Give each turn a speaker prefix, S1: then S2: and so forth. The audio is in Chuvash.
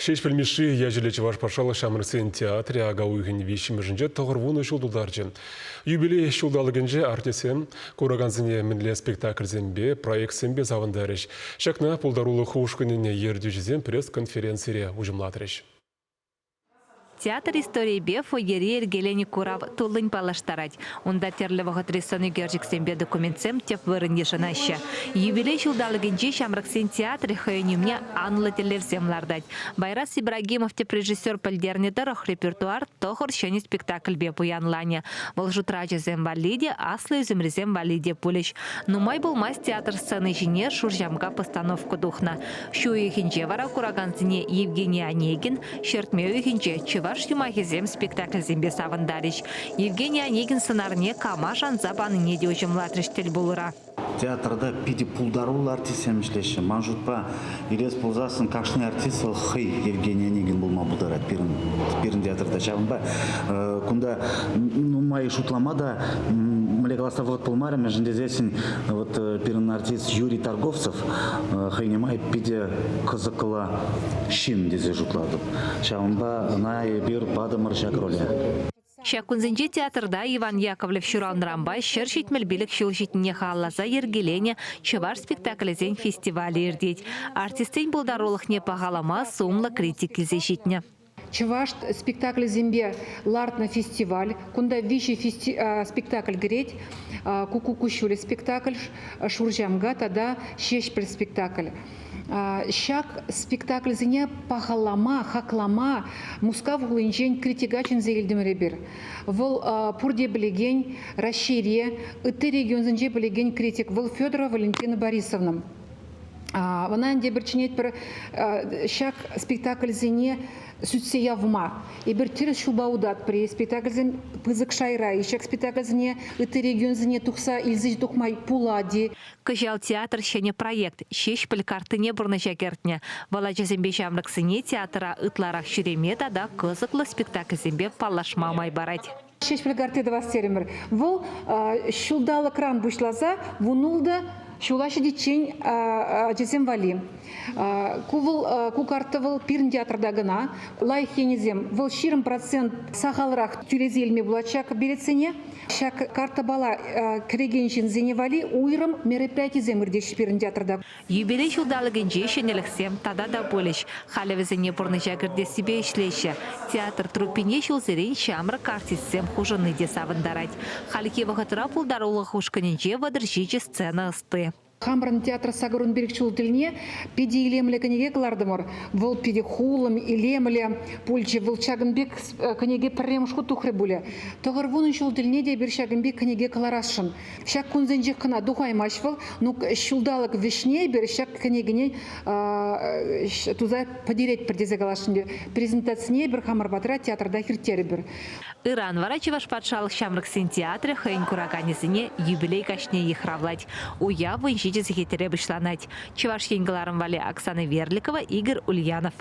S1: Ҫеҫпӗл Мишши ячӗллӗ Чӑваш патшалӑх ҫамрӑксен театрӗ ака уйӑхӗн виҫҫӗмӗшӗнче 90 ҫул тултарчӗ. Юбилей ҫулталӑкӗнче артистсем куракансене мӗнле спектакльсемпе, проектсемпе савӑнтарӗҫ. Ҫакна пултарулӑх ушкӑнӗн ертӳҫисем пресс-конференцире уҫӑмлатрӗҫ.
S2: Театр историйӗпе фойере йӗркеленӗ курав туллин паллаштарать. Унта тӗрлӗ вӑхӑтри сӑн ӳкерчӗксемпе документсем тӗп вырӑн йышӑнаҫҫӗ. Юбилей ҫулталӑкӗнче ҫамрӑксен театрӗ хӑйӗн умне анлӑ тӗллевсем лартать. Байрас Ибрагимов тӗп режиссер пӗлтернӗ тӑрӑх, репертуар тӑхӑр ҫӗнӗ спектакльпе пуянланӗ. Вӑл шутра ачасем валли те, аслӑ ӳсӗмрисем валли те пулӗҫ. Нумай пулмасть театр сцени ҫине Шурҫамка постановка тухнӑ. Ҫу уйӑхӗнче вара куракансене Евгений Онегин, Ҫӗртме уйӑхӗнче чӑваш юмахӗсем спектакльсемпе савӑнтарӗҫ. Евгений Онегин сӑнарне кама шанса панине те уҫӑмлатрӗҫ тӗлпулура.
S3: Театрта питӗ пултаруллӑ артистсем ӗҫлеҫҫӗ. Ман шутпа, илес пулсассӑн кашни артист вӑл хӑй Евгений Онегин пулма пултарать пирӗн, пирӗн театрта. Ҫавӑнпа кунта нумай шутлама та мӗнле каласа вӑхӑт пулмарӗ, мӗншӗн тесессӗн вот пирӗн артист Юрий Торговцев хӑйне май питӗ кӑсӑклӑ ҫын тесе шутлатӑп. Ҫавӑнпа ӑна эпир патӑмӑр ҫак роле.
S2: Ҫак кунсенче театрта Иван Яковлев ҫуралнӑранпа 175 ҫул ҫитнине халалласа йӗркеленӗ чӑваш спектаклӗсен фестивалӗ иртет. Артистсен пултарулӑхне пахалама сумлӑ критик килсе ҫитнӗ.
S4: Чӑваш спектаклӗсемпе лартнӑ фестиваль. Кунта виҫӗ спектакль кӗрет. Куккук куҫҫулӗ спектакль, Шурҫамка тата Ҫеҫпӗл спектакль. Ҫак спектакльсене пахалама, хаклама Мускав хулинчен критика чӗнсе илтӗмӗр эпир. Вӑл пурте пӗлекен, Раҫҫейре, ытти регионсенче пӗлекен критик. Вӑл Федорова Валентина Борисовна. Ӑна ӗнтӗ эпир чӗнетпӗр ҫак спектакльсене сӳтсе явма. Эпир тӗрӗс ҫулпа утатпӑр-и, спектакльсем пысӑк шайра-и, ҫак спектакльсене ытти регионсене тухса илсе тухма пулать-и.
S2: Кӑҫал театр ҫӗнӗ проект «Ҫеҫпӗл карттине» пурнӑҫа кӗртнӗ. Вӑл ачасемпе ҫамрӑксене театра ытларах ҫӳреме тата кӑсӑклӑ спектакльсемпе паллашма май парать.
S4: Ҫеҫпӗл картти тӑвас терӗмӗр. Вӑл ҫулталӑкран пуҫласа 16 ҫула ҫитиччен ачасем валли. Ку вӑл ку карта вӑл пирӗн театрта кӑна. Лайӑх енӗсем вӑл 20% сахалрах тӳлесе илме пулать ҫак билетсене. Ҫак картӑпала кӗрекен ҫынсене валли уйрӑм мероприятисем иртеҫҫӗ пирӗн театрта.
S2: Юбилей ҫулталӑкӗнче ҫӗнӗлӗхсем тата та пулӗҫ. Халӗ вӗсене пурнӑҫа кӗртессипе ӗҫлеҫҫӗ. Театр труппине ҫулсерен ҫамрӑк артистсем хушӑнни те савӑнтарать. Хальхи вӑхӑтра пултарулӑх ушкӑнӗнче 37 сцена ӑсти.
S4: Хамӑрӑн театр 85 ҫул тӗлне питӗ илемлӗ кӗнеке кӑлартӑмӑр. Вӑл питӗ хулӑм, илемлӗ пулчӗ. Вӑл ҫакӑн пек кӗнеке пӗрремӗш хут тухрӗ пулӗ. 90 ҫул тӗлне те эпир ҫакӑн пек кӗнеке кӑларасшӑн. Ҫак кунсенчех кӑна тухаймасть вӑл. Ну, ҫулталӑк вӗҫне эпир ҫак кӗнекене туса пӗтеретпӗр тесе каласшӑн. Презентацине эпир хамӑр патра театрта ирттерӗпӗр.
S2: Ыран вара Чӑваш патшалӑх ҫамрӑксен театрӗ хӑйӗн кураканӗсене юбилей каҫне йыхравлать. Уяв 17 сехетре пуҫланать. Чӑваш Ен кӑларӑм валли Оксана Верликова, Игорь Ульянов.